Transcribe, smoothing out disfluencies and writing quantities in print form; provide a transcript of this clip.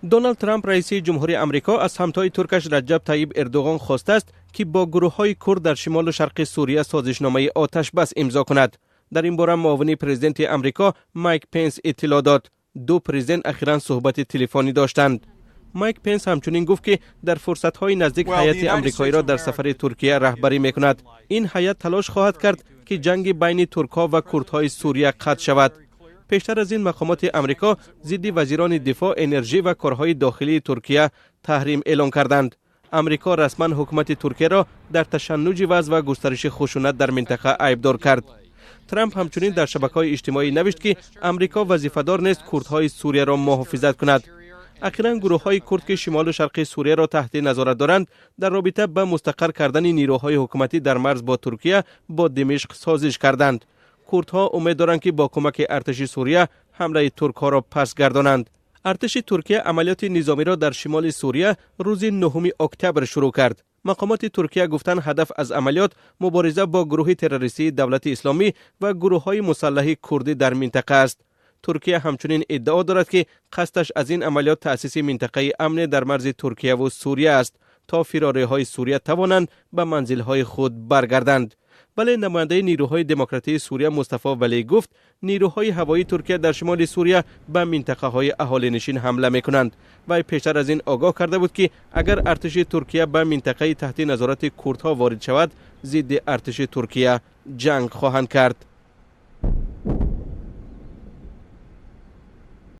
Доналд Трамп, раиси ҷумҳури Амрико, аз ҳамтои туркаш Раҷаб Тайиб Эрдоғон хостааст, ки бо гурӯҳҳои курд дар шимолу шарқи Сурия созишномаи оташбас имзо кунад. Дар ин бора муовини президенти Амрико Майк Пенс иттилоъ дод. Ду президент ахиран суҳбати телефонӣ доштанд. Майк Пенс ҳамчунин гуфт, ки дар фурсатҳои наздик ҳайати амрикоиро дар сафари Туркия раҳбарӣ мекунад. Ин ҳайат талош хоҳад кард, ки ҷанги байни туркҳо ва курдҳои Сурия қатъ шавад. Пештар аз ин мақомоти Амрико зидди вазирони дифоъ, энержӣ ва корҳои дохилии Туркия таҳрим эълон карданд. Амрико расман ҳукумати Туркияро дар ташаннуҷи вазъ ва густариши хушунат дар минтақа айбдор кард. Трамп ҳамчунин дар шабакаҳои иҷтимоӣ навишт, ки Амрико вазифадор нест курдҳои Сурияро муҳофизат кунад. Ахиран гурӯҳҳои курд, ки шимолу шарқи Сурияро таҳти назорат доранд, дар робита ба мустақар кардани нирӯҳои ҳукуматӣ дар марз бо Туркия бо Димишқ созиш карданд. Курдҳо умед доранд, ки бо кӯмаки артиши Сурия ҳамлаи туркҳоро пас гардонанд. Артиши Туркия амалиёти низомиро дар шимоли Сурия рӯзи 9 октябр шурӯъ кард. Мақомоти Туркия гуфтанд, ҳадаф аз амалиёт мубориза бо гурӯҳи террористии Давлати Исломӣ ва гурӯҳҳои мусаллаҳи курдӣ дар минтақа аст. Туркия ҳамчунин иддао дорад, ки қасдаш аз ин амалиёт таъсиси минтақаи амне дар марзи Туркияву Сурия аст, то фирориҳои Сурия тавонанд ба манзилҳои худ баргарданд. Вале намояндаи нирӯҳои демократии Сурия Мустафо Валӣ гуфт, нирӯҳои ҳавоии Туркия дар шимоли Сурия ба минтақаҳои аҳолинишин ҳамла мекунанд. Вай пештар аз ин огоҳ карда буд, ки агар артиши Туркия ба минтақаи таҳти назорати курдҳо ворид шавад, зидди артиши Туркия ҷанг хоҳанд кард.